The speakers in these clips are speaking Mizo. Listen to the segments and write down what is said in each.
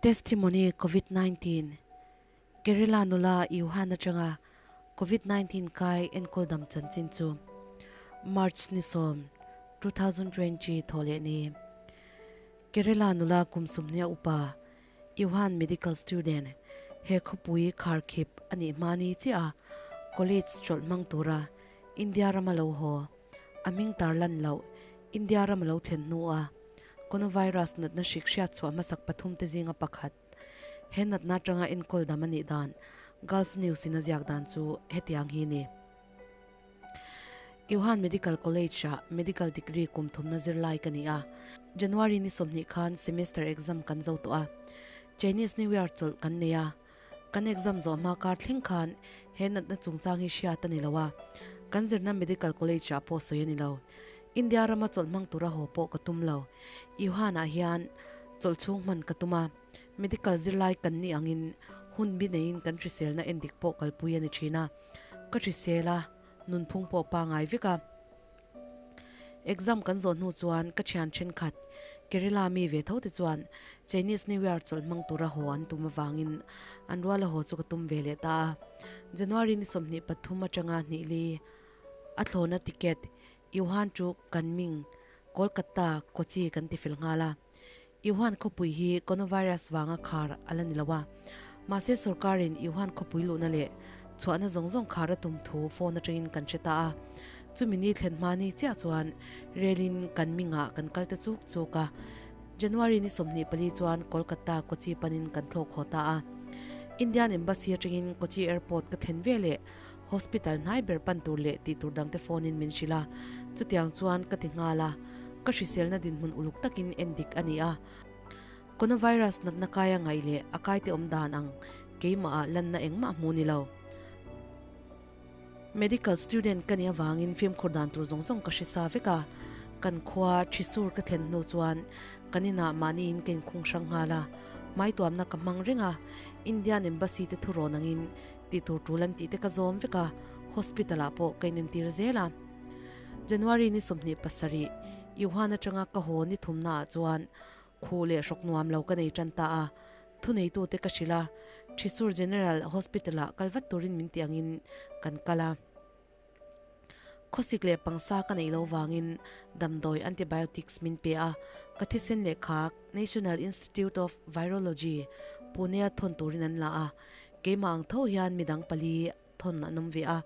Testimony Covid 19 Kerala nula Wuhan atanga Covid 19 kai enkawl dam chanchin chu March ni 10, 2020 thawhleh ni. Kerala nula kum 30 upa Wuhan medical student he khawpui kharkhip a nih hma ni chiah a college chawlh hmang tura India rama lo haw a hming tarlan loh India rama lo thlen hnua coronavirus natna hrik hriat chhuah hmasak pathum te zinga pakhat he natna atanga enkawl dam a nih dan Gulf News in a ziak dan chu hetiang hi ni. Wuhan Medical College ah medical degree kum thumna zirlai ka ni a, January ni 20 khan semester exam kan zo tawh a, Chinese New Year chawlh kan nei a, kan exam zawh hma kar thleng khan he natna chungchang hi hriat a ni lo a, kan zirna medical college ah pawh sawi a ni lo. India rama chawlh hmang tura haw pawh ka tum lo. Wuhan ah hian chawlh chhung hman ka tum a, medical zirlai kan nih angin hun bi neiin kan hriselna endik pawh kalpui a ni thin a, ka hrisel a, nunphung pawh pangai vek a. Exam kan zawh hnu chuan ka thian thenkhat Kerala mi ve tho te chuan Chinese New Year chawlh hmang tura haw an tum avangin an ruala haw chu ka tum ve leh ta a. January ni 23 atanga hnih li a thlawna ticket Wuhan chu Kunming, Kolkata, Kochi kan ti fel nghal a. Wuhan khawpui hi coronavirus vanga khar a la ni lo a, mahse sorkarin Wuhan khawpui luhna leh chhuahna zawng zawng khar a tum thu phone atangin kan hre ta a. Chumi ni thlen hma ni chiah chuan relin Kunming-ah kan kal ta chuk chuk a. January ni 24 chuan Kolkata, Kochi panin kan thlawk haw ta a. Indian Embassy atangin Kochi Airport ka thlen veleh Hospital hnai ber pan tur leh tih tur dangte phone in min hrilh a, chutiang chuan ka ti nghal a, ka hriselna dinhmun uluk takin en dik a ni a. Coronavirus natna kaia ngaih leh a kaite awm dan ang keimah ah lanna engmah hmu ni lo. Medical student ka nih avangin fimkhur dan tur zawng zawng ka hre sa vek a, kan khua Thrissur ka thlen hnu chuan kan inah mahniin ka inkhung hrang nghal a, hmaituamna ka hmang reng a, Indian Embassy te thurawn angin Tih tur tul an tih te ka zawm vek a, hospital ah pawh ka inentir zel a. January ni 27, Wuhan atanga ka haw ni thumna ah chuan khuh leh hrawk nuam lo ka nei tan ta a, thuneitu te ka hrilh a, Thrissur General Hospital ah kal vat turin min tih angin kan kal a. Khawsik leh pangsa ka neih lo vangin damdawi antibiotics min pe a, ka thisen lehkha National Institute of Virology, Pune-a thawn turin an la a, keimah ang tho hian midang pali thawn an awm ve a,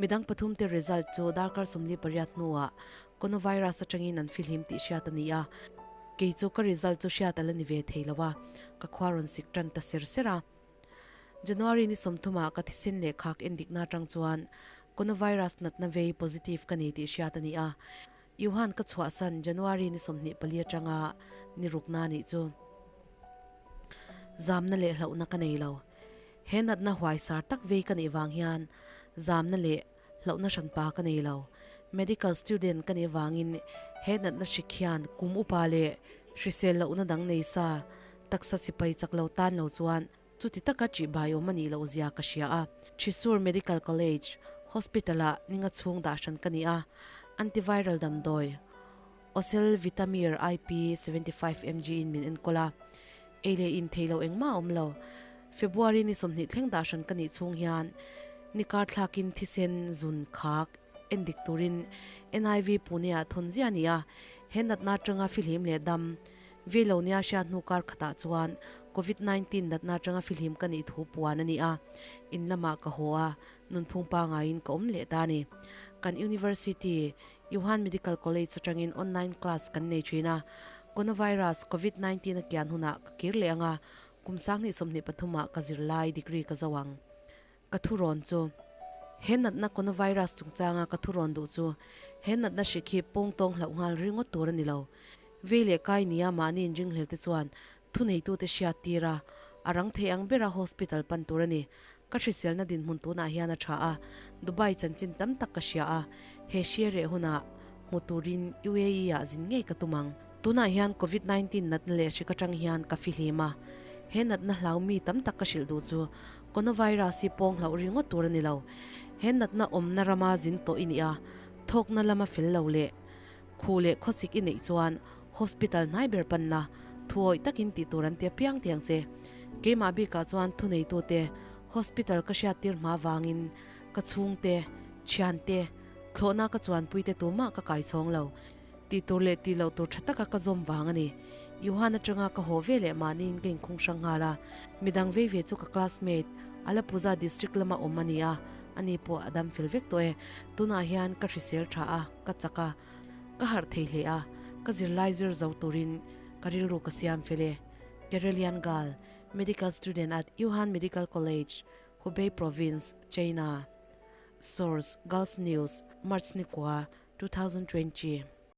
midang pathum te result chu darkar 48 hnuah coronavirus atangin an fihlim tih hriat a ni a, kei chu ka result chu hriat a la ni ve thei lo a, ka khua rawn sik tan ta ser ser a. January ni 30 ah ka thisen leh khak endikna atang chuan coronavirus natna vei positive ka ni tih hriat a ni a, Wuhan ka chhuahsan January ni 24 atanga ni rukna nih chu zamna leh hlauhna ka nei lo. He natna huaisar tak vei ka nih vang hian zamna leh hlauhna hranpa ka nei lo. Medical student ka nih vangin he natna hrik hian kum upa leh hrisel lohna dang nei sa taksa sipai chak lo tan lo chuan chuti taka ṭihbai awm a nih loh zia ka hria a. Thrissur Medical College Hospital ah ninga chhung dah hran ka ni a, antiviral damdawi Oselvitamir IP 75 mg in min enkawl a, ei leh in thei lo engmah a awm lo. February ni 20 thleng dah hran ka nih chhung hian ni kar thlakin thisen zun khak en dik turin NIV Pune ah thawn zia a ni a, he natna atanga fihlim leh dam ve lo nia hriat hnu kar khatah chuan Covid 19 natna atanga fihlim ka nih thu puan a ni a, in lamah ka haw a, nunphung pangaiin ka awm leh ta a ni. Kan University, Wuhan Medical College atangin online class kan nei thin a, coronavirus Covid 19 a kian hunah ka kir leh ang a, kum 2023 ah ka zirlai degree ka zo ang. Ka thurawn chu. He natna coronavirus chungchanga ka thurawn duh chu he natna hrik hi pawngtawng hlauh nghal ringawt tur a ni lo. Vei leh kai nia mahni inringhlel te chuan thuneitute hriat tir a, a rang thei ang bera hospital pan tur a ni. Ka hriselna dinhmun tunah hian a tha a, Dubai chanchin tam tak ka hria a, he hria reh hunah hmu turin UAE ah zin ngei ka tum ang. Tunah hian Covid 19 natna leh hrik atang hian ka fihlim a, he natna hlau mi tam tak ka hrilh duh chu coronavirus hi pawng hlauh ringawt tur a ni lo. He natna awmna rama zin tawh i nih a, thawkna lama fel lo leh khuh leh khawsik i neih chuan hospital hnai ber pan la, Thuawih takin tih tur an ti apiang tiang che. Keimah bikah chuan thuneitute hospital ka hriattir hma vangin ka chhungte, thiante, thlawhna ka chuanpuite tumah ka kai chhawng lo. Tih tur leh tih loh tur tha taka ka zawm vang a ni. Yuhan atanga ka haw ve leh mahniin ka inkhung hrang nghal a. Midang vei ve chu ka classmate, Alappuzha district lama awm a ni a, ani pawh a dam fel vek tawh e. Tunah hian ka hrisel tha a, ka chak a, ka harh thei hle a, ka zirlai zir zo turin ka rilru ka siam fel e. Kerelian girl, medical student at Yuhan Medical College, Hubei Province, China. Source, Gulf News, March ni kua, 2020.